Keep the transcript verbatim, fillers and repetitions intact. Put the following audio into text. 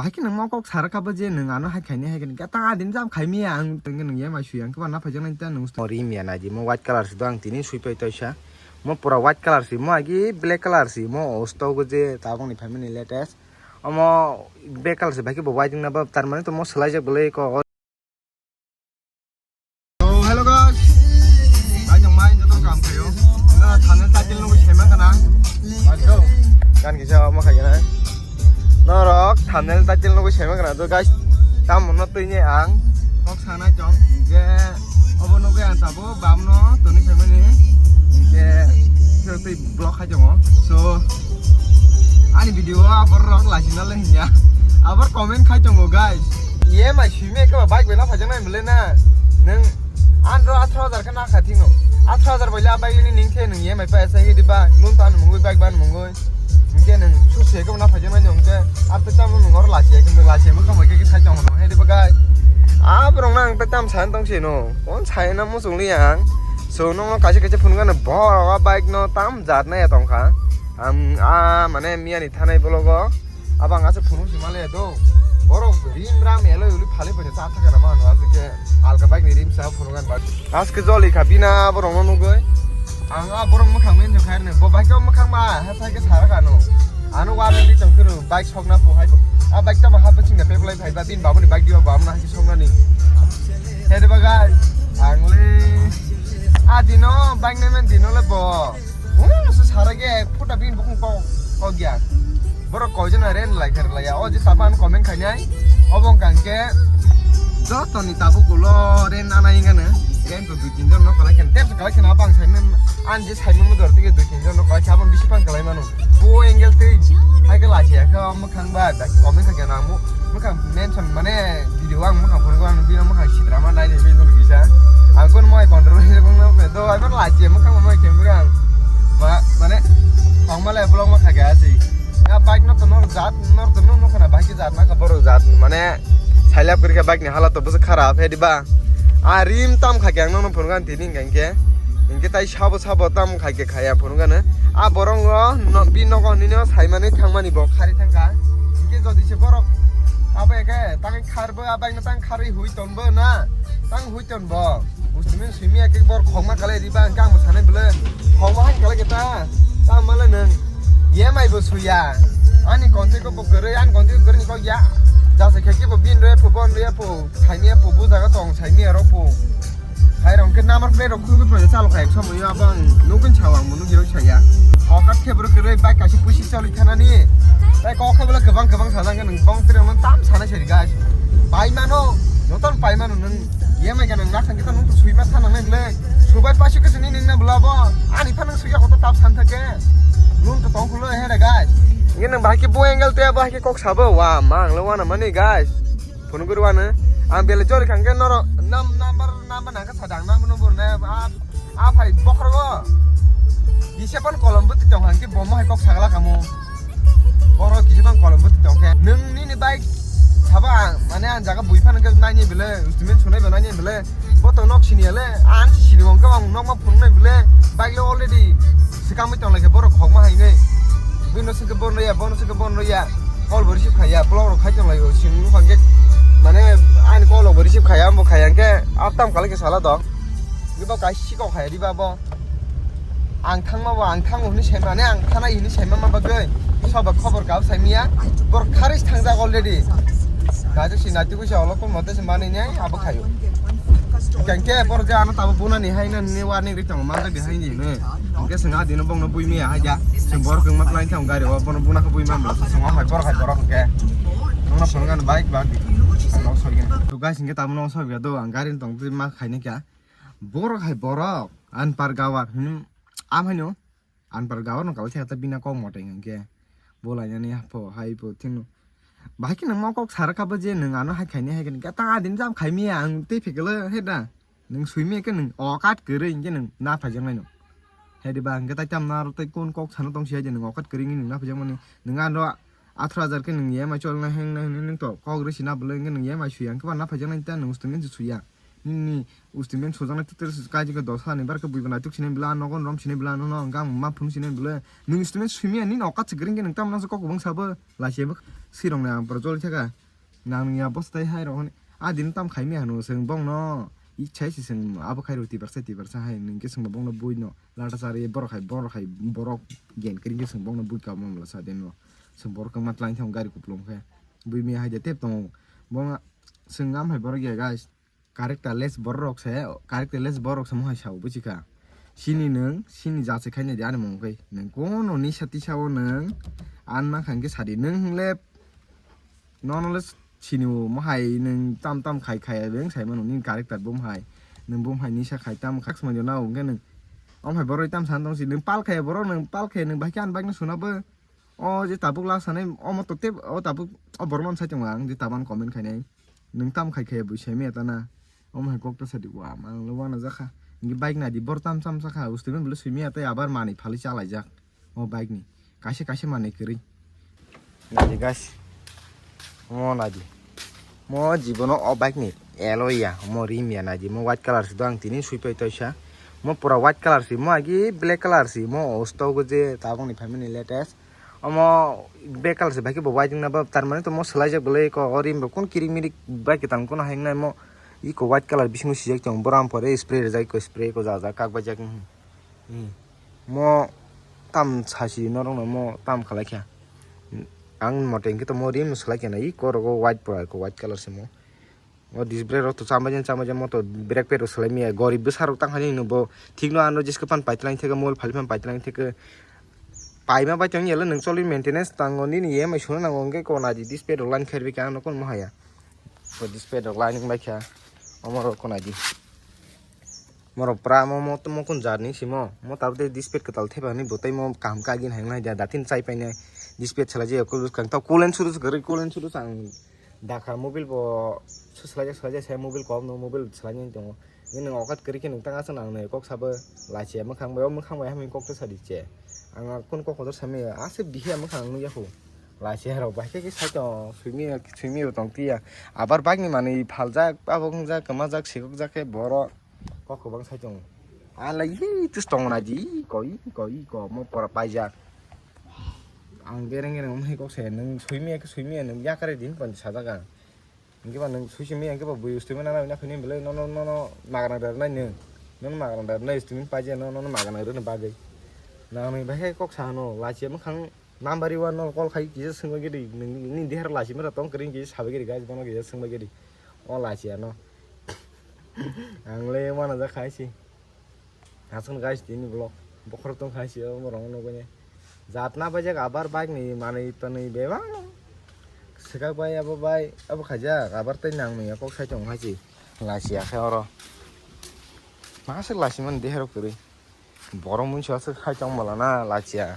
Bahai khe nwng mo kok sa rwkha bo je nwng ano hai khaini hai khaini. Khe ta adin jam khaimi ya ang tongkhe nwng E M I sui ang khe ba na phaijaknai ta nwng sto-, rim ya nai di mo white colour si do ang tini sui pai toisa. Mo pura white colour si mo agi black colour si mo o stock o je tabuk ni phaimani latest. Omo black colour si bahai khe bo white wngna ba tar mane to mo swlaijak belai ko. So, hello guys. Guys, ang main jotong kam kayo. Na thumbnail title nungwi sema kana. Bago. Kan kisa omo kaya na. Norok thumbnail title nungwi sema kana. To guys, tam mono twi ni ang. Kok sana chong. Je obo nungwi ang tabo bam no toni family. Je twi vlog khai tongo. So, ani video abor rok lachina le hinya. Abor comment khai tongo guys. E M I simi ekaba bike bela phajak nai mole na. Neng andro athro hajar khe nakha thino. Athro hajar boile a bike ni ningkhe neng E M I pa esa hidi ba. Loan ta mungoi bike ban mungoi. Ningkhe neng suse ekaba na phajak nai nong khe. Ar to chamo nung or lachi ekam lachi mo kamo khe sai tong no. Hidi ba guys. Aborok nang ta cham san tong sino. Kon sai na mo sung li ang. So no kaisa kaisa phone gana bor a bike no tam jat na ya tong kha. Ang a mane miya ni thanai bologo. Abang asa phunuk si male do. Borok rim ram eloi uli phali phai ta thaka rama no asike alka bike ni rim sa phunuk an bak. Aske joli kha bina borok no nugoi. Ang a borok mukhang men jong khair ne bo bike o mukhang ma ha thai ke sara kha no. Ano wa men di tong kuru bike sok na pu hai ko. A bike ta ma ha paching da pe plai phai ba bin babu ni bike di ba bam na ha sok na ni. He de ba guys. Ang le a dino bike ne men dino le bo. Uno se sara ge phuta bin bukung kok kok ya. Borok koi jana ren lai kher lai ya. O je tapan comment khainai. Obo wngkha hwnkhe joto ni tabuk ulo ren ana wngkha na. Ren to dui tin jon no kalai khe tep kalai khe na bang sai men an je sai men dor tike dui tin jon no kalai khe abang bisi pang kalai mano. Bo angle tei hai khe lachi ya khe omo khang ba da comment kha khe na mo. Mwkhang mention mane video ang mwkhang phone ko ang bino mwkhang sitra ma nai ni bino kisa. Ang kon moi control ni bong no pe do ai bang lachi mwkhang moi kem bang. Ma mane ang male vlog ma khage asi. Ya bike no to nor jat nor to no no kana bike jat na ka boro jat mane sailap kri ka bike ni halat to bus kharap he diba. A rim tam khage ang no no phone kan tini hingke. Hingke tai sabo sabo tam khage khaya phone kan. A borong o no bi nogo ni no saimani thangmani bo khari thangka. Hingke jodi se borok abo eke tang khar bo abai no tang kharwi hui ton bo na tang hui ton bo. Ustimin simi eke bor khokma kalai riba ang kang bo sanai bele khokma hai kalai keta ta male nang yemai bo suya ani konte ko bo gere an konte ko gere ni ko ya jase kheki bo bin re po bon re po saimi po bu jaga tong saimi aro po. Hai rong ke number plate rok khulugwi phai chalo khai ekso muyo abang nukun chawa munu hiro chaya. Hokat khe bro kre bai kaisi puisi choli thanani. Tai kok khe bolo kwbang kwbang sajang nang bong tre nang tam sana seri guys. Pai mano, noton pai mano nang. Ye mai ganang nak kita nung sui ma thanang nang le. Subai pasi ke sini nang na bla bo. Ani phanang suya hoto tap san thake. Nung to tong khulo he guys. Ye nang bahai ke bo angle te bahai ke kok sabo wa mang lo wana mani guys. Phone guru wana. Ang bele jori khangke noro nam number number nang sadang number number na a a phai bokhrogo. Kisa pan kolom bwtwi tong hangke bomo hai kok sagala kamo. Borok kisa pan kolom bwtwi tong khe nwng nini bike sabo ang mane ang jaga bui phano khe nai ni bele instrument sunai ba nai ni bele bo to nok sini ale an sini wng khe ang nok ma phunuk nai bele bike le already swkang mi tong lai khe borok khok ma hai nai. Bino sike bon ya bono sike bon ya call bo receive khaya block rok khai tong lai sini wng khe mane ani call bo receive khaya ambo khaya khe aptam kala khe sala do. Ibo kaisi kok hai riba bo. Ang thangma bo ang thango hwnwi saimani ang thanai hwnwi saima ma bagwi. Soba khobor kau saimiya. Bor kharis thangjak already. Gaju si naitu kuisa olok mote se mani nai abo khayo. Kengke bor je ano tabo bunani hai na ni warning ri tongo manjak di hai ni ne. Hingke swnga dino bongno bui miya hai ja. Sing bor kung ma plan thang gari o bono buna kho bui ma ma swnga hai bor hai bor hingke. Nungna phone gan bike bag di. Lo soi gen. To guys hingke tamo no soi ga do ang gari tong ma khaini kya. Borok hai borok, anpar gawar, hmm, am haino, anpar gawar no kalai khe ta bina kok motai hwnkhe, bo lainani hapho, hai pho, thino. Bahai khe nang ma kok sa rwkha bo je nang ano hai khaini hai khaini, ta adin jam khaimi ang tei phikolo he da, nang suimi khe nang okat kwrwi hwnkhe nang na phaijaknai no. He diba hwnkhe tai tam na aro tei kon kok sano tong si hai je nang okat kwrwi wngwi nang na phaijakmani, nang ano atharo hajar khe nang E M I cholna hengna hwnwi nang to kok rwisi na bwlwi hwnkhe nang E M I suya hwnkhe ba na phaijaknai ta nang ustumint se suya. Nini statement sujaknai totally kaijak dos hani barkhe buibo naituk sinai bwla, nogo rom sinai bwla, nono hwnkhe ang ma phunu sinai bwla. Nwng statement suimaya nini okat se gring khe nwng tamno se kok kwbang sabo laisiya bwkha. Sirok ni ang pura joli thaka. Nang ya bosta hai rok hwnwi. A din tam khai mi hano, chwng bongno ichai se chwng abo khai rw tibarsa tibarsa hai, ningke chwng bongno bui no lata chari borok hai, borok hai, borok gen kri ke chwng bongno bui ka mamla sa den no. Chwng borok ma tlang thang gari kuplung khe. Bui mi hai de tep tong. Bong chwng am hai borok ya guys. Characterless borok se, characterless borok se mohai sao buchika. Sini nwng, sini jache khaina di ani mung kai. Nwng kono nisa tisa o nwng an ma khang ke sadi nwng le. Nono le sini o mohai nwng tam tam khai khai beng sai mano nini character bum hai. Nwng bum hai nisa khai tam khak sma jona o ke nwng. Om hai boroi tam san tong si nwng pal khai borok nwng pal khai nwng bahai ke an bike no suna bo. O je tabuk lak sanai omo to tep o tabuk o borok no sai tongo ang je taban comment khainai. Nwng tam khai khai bui sai maya ta na. Omo hai kok ta sadi wa mang le wana jakha. Ngi bike nadi bor tam sam sakha usti ben bele sui maya tai abar mani phali chalai jak. O bike ni. Kaisa kaisa mani kwrwi. Nadi guys. Mo nadi. Mo jibono o bike ni alloy ya. Mo rim ya nadi. Mo white color si do ang tini sui pai toisa. Mo pura white color si. Mo agi black color si. Mo o stock je tabuk ni family latest. Omo black color se bai khe bo white wngna ba, tar mane to mo swlaijak belai ko, o rim bo kun kirik mirik bai kwtal kono hai wngnai mo. Iko white color bisingo sijak tongo, borom pore spray rijak, iko spray ko ja ja kak bai jak. Hmm. Mo tam sasi norok no mo tam khalai kha. Ang mote hwnkhe to mo rim swlai khe na, iko rogo white pura, iko white color se mo. O disc brake rok to chambai jan chambai jan moto brake pad rok swlai maya, gorib bwsa rok tang hani hino bo thik no ano jiske pan paitlang theke mobile phali pan paitlang theke paima bai tong yalo nwng choli maintenance tango nini E M I suna nango hwnkhe kona di disc pad rok line khairwi khe ano kon mohaya. O disc pad rok line wng bai kha omo rok kona di. Morok pra mo mo mo kun jar ni simo mo tabuk tei disc pad kwtal thepani bo tei mo kaham kagin hai nai da datin chai painai disc pad salai je ko kang ta coolant suru kwrwi coolant suru ang dakha mobile bo swsalaijak swlaijak sai mobile kok no mobile swlainai tongo. Nini okat kwrwi khe nung tang aswk nang nai kok sabo lachiya mwkhang bai o mwkhang bai hamya kok ta sadi che ang kun kok kotor samya aswk bihiya mwkhang nukya khu lachiya rok bai khe sai tongo swimi swimi bo tong tiya abar bike ni manwi phaljak abo wngjak kwmajak sikokjak khe borok. Kok kwbang sai tongo. Ang lai hi tus tongo na di, koi, koi, ko mo pora paijak. Ang bereng bereng wng hai kok se, nung suimi ya, suimi ya, nung yakare din pon sajak ang. Hingke ba nung suisi mi, hingke ba bui ustumi nana, na khuni belai, no, no, no, no, magana dar nai nung. No, no, magana dar nai, ustumi paijak, no, no, no, magana rwna bagwi. Nang ni bahai kok sa no, lachi mwkhang number one no call khai kisa swngwi gidi, nung ni dihar lachi mera tong kring kisa sabai gidi, guys, bono kisa swngbai gidi. O lachi ano. Ang le mana jak khai si. Aswk guys tini vlog. Bokhorok tong khai si omo rong no gone. Jat na bajak abar bike ni manwi tonwi bebak. Swkak bai abo bai abo khaijak abar tei nang manya kok sai tong khai si. Lachi ya khe oro. Ma se lachi man de hero kwrwi. Borok munso aswk khai tong mala na lachi ya.